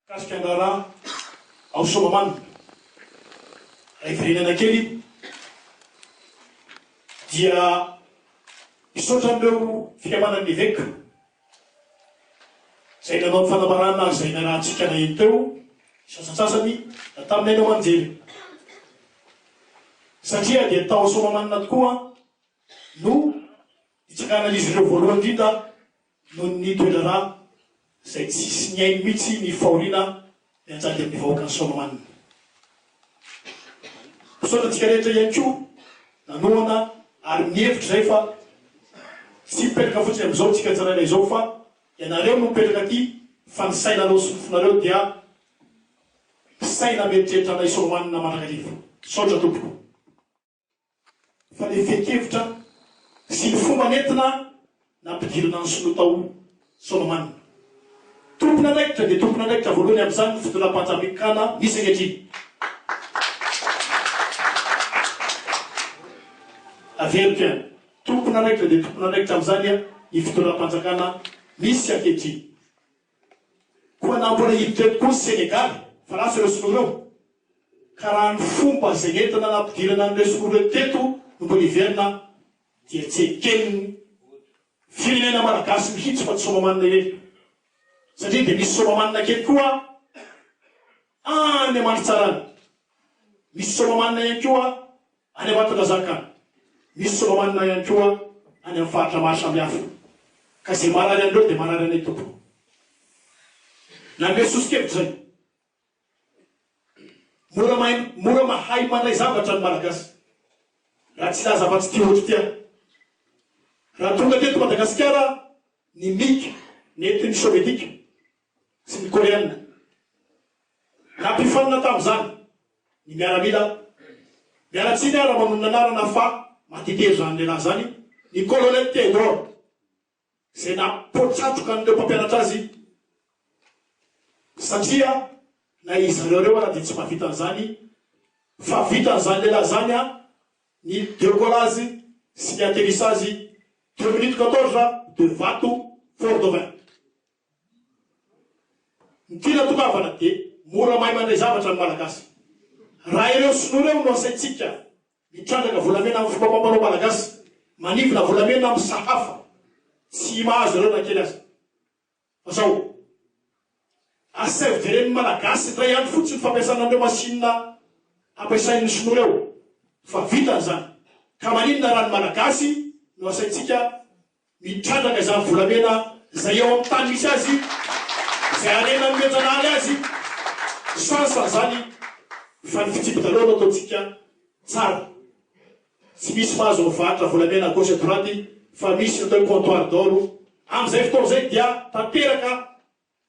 Mikasika ny raharaha ao Soamahamanina, raha hiverenana kely dia misaotra an'ireo fikambanan'ny eveka izay nanao ny fanambarana izay narahantsika naheno teo sasantsasany na tamin'ny haino aman-jery satria dia tao Soamahamanina tokoa no nitsanganan'izy ireo voalohany indrindra noho ny toe-draharaha izay tsisy nihaino mihitsy ny fahoriana mianjady amin'ny vahoakan'i Soamahamanina. Misaotra antsika rehetra ihany koa nanohana ary mihevitra izay fa tsy mipetraka fotsiny amin'izao tsika tsirairay izao fa ianareo no mipetraka aty fa ny sainareo sy ny fonareo dia misaina mieritreritra anay Soamahamanina mandrakariva. Misaotra tompoko. Fa le fehin-kevitra sy ny fomba nentina nampidirana ny sinoa tao Soamahamanina. Tompon'andraikitra dia tompon'andraikitra voalohany amin'izany ny fitondram-panjakana misy ankehitriny. Averiko ihany, tompon'andraikitra dia tompon'andraikitra amin'izany ny fitondram-panjakana misy ankehitriny. Koa na mbola hiditra eto koa ny Senegaly fa lasa ireo sinoa ireo, ka raha ny fomba izay nentina nampidirana an'ireo sinoa ireo teto no mbola hiverina dia tsy eken'ny firenena malagasy mihitsy fa tsy Soamahamanina irery satria dia misy Soamahamanina kely koa any Amandritsarana, misy Soamahamanina ihany koa Any Ambatondrazaka, misy Soamahamanina ihany koa any amin'ny faritra maro samihafa. Ka izay marary an'ireo dia marary anay tompoko. Nanome soso-kevitra izay. Mora mahay, mora mahay mandray zavatra ny Malagasy. Raha tsy hilaza afa-tsy ity ohatra ity aho. Raha tonga teto Madagasikara ny MiG nentin'ny Sovietika sy ny Koreana, Nampifanina tamin'izany ny miaramila, miala tsiny aho raha manonona anarana fa matitery izany lehilahy izany, ny Colonel Theodore, izay nampotratroka an'ireo mpampianatra azy satria na izy ireo ireo ara dia tsy mahavita an'izany fa vitan'izany lehilahy izany ny decollage sy ny atterrissage deux minutes 14 de Vato Fort Dauphin. Ny tiana tongavana dia mora mahay mandray zavatra ny Malagasy. Raha ireo sinoa ireo no asaintsika mitrandraka volamena amin'ny fomba amam-panao Malagasy, manivina volamena amin'ny sahafa, tsy mahazo ireo na kely aza. Fa zao, asaivo jeren'ny Malagasy indray andro fotsiny fampiasana an'ireo machine ampiasain'ny sinoa ireo fa vitany izany. Ka maninona raha ny Malagasy no asaintsika Mitrandraka izany volamena izay eo amin'ny tany misy azy, izay harena nomen-janahary azy, chance izany fa ny fitsipi-dalao no ataontsika tsara. Tsy misy mahazo mivarotra volamena à gauche à droite fa misy ny atao hoe comptoir d'or. Amin'izay fotoana izay dia tanteraka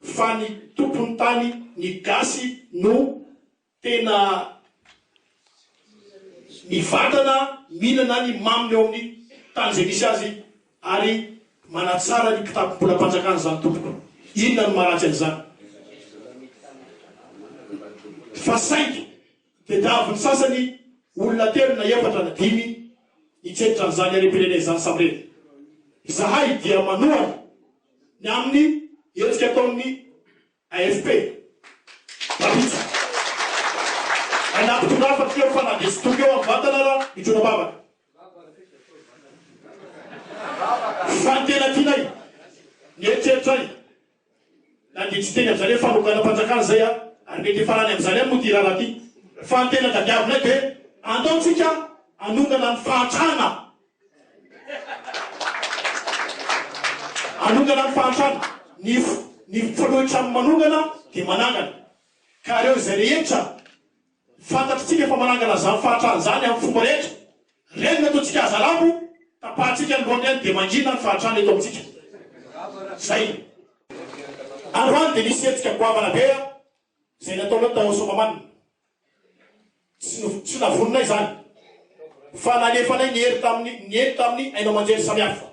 fa ny tompon'ny tany, ny gasy no tena mivantana mihinana ny maminy eo amin'ny tany izay misy azy ary manatsara ny kitapom-bolam-panjakana izany tompoko. Inona no maharatsy an'izany? Fa saingy tediavin'ny sasany olona telo na efatra na dimy hitsenitra an'izany harem-pirenena izany samirery. Izahay dia manohana ny amin'ny hetsika ataon'ny AFP. Rahampitso. Ary nampitondra hafatra eo fa na dia tsy tonga eo amin'ny vatana ara mitondra-bavaka. Fa ny tena tianay, ny eritreritray, na dia tsy teny amin'izany hoe fanonganam-panjakana izay aho, ary mety hifarany amin'izany ihany moa ity raharaha ity, fa ny tena tadiavinay dia andao tsika hanongana ny fahantrana. Hanongana ny fahantrana. Ny ny mifanohitra amin'ny manongana dia manangana. Ka ireo izay rehetra fantatritsika fa manangana izany fahantrana izany amin'ny fomba rehetra, ireny no ataontsika hazalambo, tapahantsika ny lohany dia mangina ny fahantrana eto amintsika. Izay. Androany dia nisy hetsika goavana be izay nataonao tao Soamahamanina. Tsy tsy navoninay izany fa nalefanay ny hery tamin'ny ny hery tamin'ny haino aman-jery samihafa.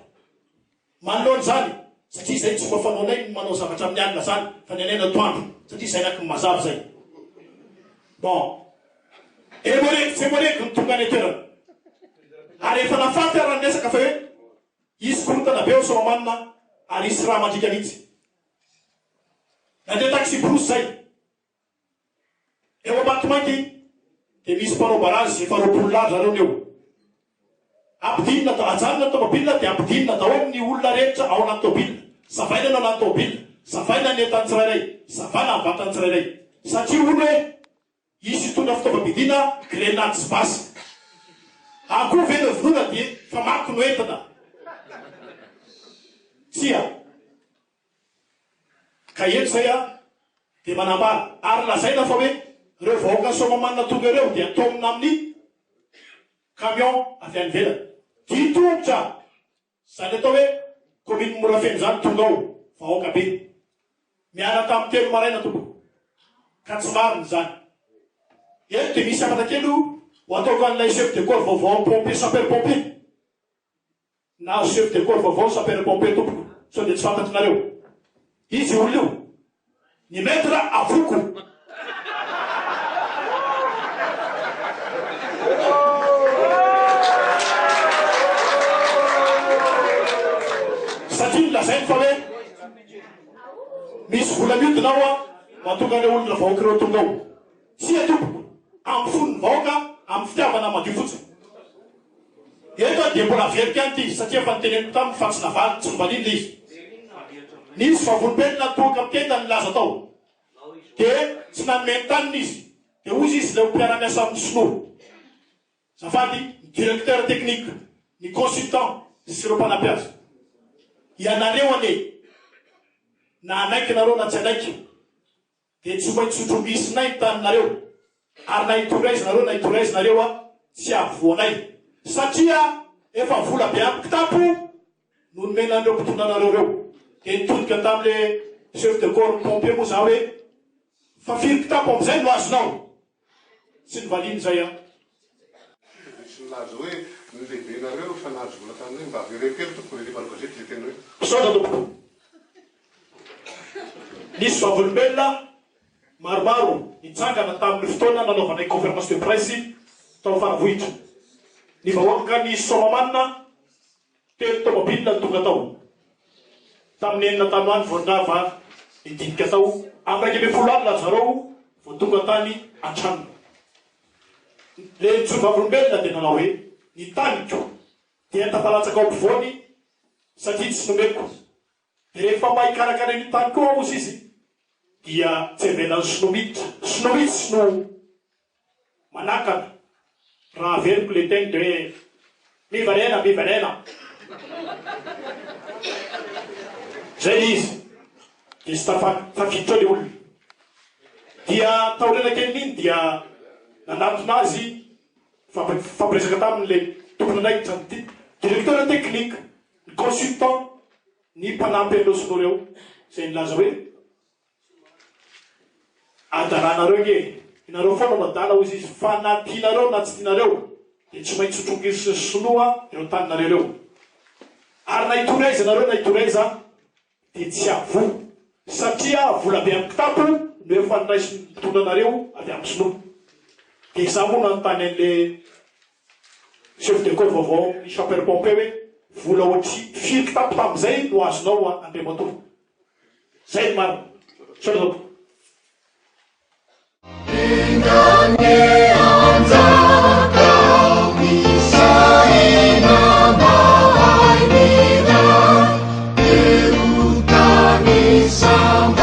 Manoloana izany, satria izay tsy mba fanaonay ny manao zavatra amin'ny alina izany fa ny anay ny atoandro satria izay naky ny mazava izay. Bon. Emoreko tsy emoreko ny tonga any an-toerana. Ary efa nafaty ary ny resaka fa hoe hisy korontana be ao Soamahamanina. Ary hisy rà mandriaka mihitsy. Nandeha taxi-brousse zay. Eo Ambatomainty dia misy mpanao barazy efa 20 lahy zareo ny eo. Ampidinina, ajanona ny tomobile dia ampidinina daholo ny olona rehetra ao anaty tobile. Savaina ny ao anaty tobile, savaina ny entan'ny tsirairay, savana ny vatan'ny tsirairay. Satria hono hoe hisy hitondra fitaovam-piadiana grenady sy basy. Akoho ve no vonoina dia famaky no entina? Tsia. Ka eto izay aho dia manambara ary lazaina fa hoe ireo vahoakan'i Soamahamanina tonga ireo dia taomina amin'ny camion avy any ivelany. Dia tongotra izany atao hoe commune Morafeno izany tonga ao vahoaka be. Miala tamin'ny telo maraina tompoko. Ka tsy marina izany. Eto dia misy hafatra kely ho ataoko an'ilay chef de corps vaovao pompier sapeur pompier. Nahazo chef de corps vaovao sapeur pompier tompoko sao dia tsy fantatrinareo. Izy io olona io. Ny maître Avoko. Satria nolazainy fa hoe misy vola miodina ao an, mahatonga an'ireo olona vahoaka ireo tonga ao. Tsia tompoko, amin'ny fon'ny vahoaka, amin'ny fitiavana madio fotsiny. Eto aho dia mbola averiko ihany ity satria efa noteneniko taminy fa tsy navaly, tsy novaliany ilay izy. Nisy vavolombelona nitohoka amin'ny tenda nilaza tao. Dia tsy nanome ny taniny izy. Dia hozy izy ilay mpiara-miasa aminy sinoa. Azafady, ny directeur technique, ny consultant sy ireo mpanampy azy. Ianareo anie, na hanaiky nareo na tsy hanaiky, Dia tsy maintsy ho trongisinay ny taninareo, ary na hitory aiza nareo na hitory aiza nareo tsy hahavoanay, satria efa vola be ampy kitapo no nomena an'ireo mpitondra anareo ireo. Dia nitodika tamin'le chef de corps ny pompier moa za hoe, fa firy kitapo amin'izay no azonao? Tsy novaliany izay an. Nisy nilaza hoe ny lehibenareo efa nahazo vola taminay, mba avereno kely tompoko ry mpanao gazety izay teny hoe. Misaotra tompoko. Nisy vavolombelona maromaro nitsangana tamin'ny fotoana nanaovanay conférence de presse tao Faravohitra. Ny vahoakan'i Soamahamanina Telo tômôbila no tonga tao. Tamin'ny enina tany ho any vao nirava ny dinika tao. Amin'ny 11 alina ry zareo vao tonga tany an-tranony. Ilay nijoro vavolombelona dia nanao hoe, Ny taniko dia tafalatsaka ao ampovoany satria tsy nomeko. Dia rehefa mba hikarakara an'io tany koa hozy izy dia tsy avelan'ny sinoa miditra. Sinoa mihitsy no Manakana, raha averiko le teny de hoe miverena, miverena. Zay le izy. De tsy tafiditra ao le olona. Dia taoriana kelin'iny dia nanatona azy nifampiresaka taminy le tompon'andraikitra, ny directeur technique, ny consultant, ny mpanampy an'ireo sinoa ireo, izay nilaza hoe Adalanareo nge e! Ianareo foana no adala hozy izy fa na tianareo na tsy tianareo dia tsy maintsy ho trongisin'ny sinoa ireo taninareo ireo. Ary na hitory aiza nareo na hitory aiza dia tsy havoa satria volabe amin'ny kitapo no efa noraisin'ny mpitondra anareo avy amin'ny sinoa. Dia izaho moa nanontany an'le chef de corps vaovao amin'ny sapeur pompier hoe vola ohatry firy kitapo tamin'izay no azonao Andriamatoa? Zay ny marina. Misaotra tompoko. Enga anie hanjaka ny saina mahay mira, dia ho tany sambatra.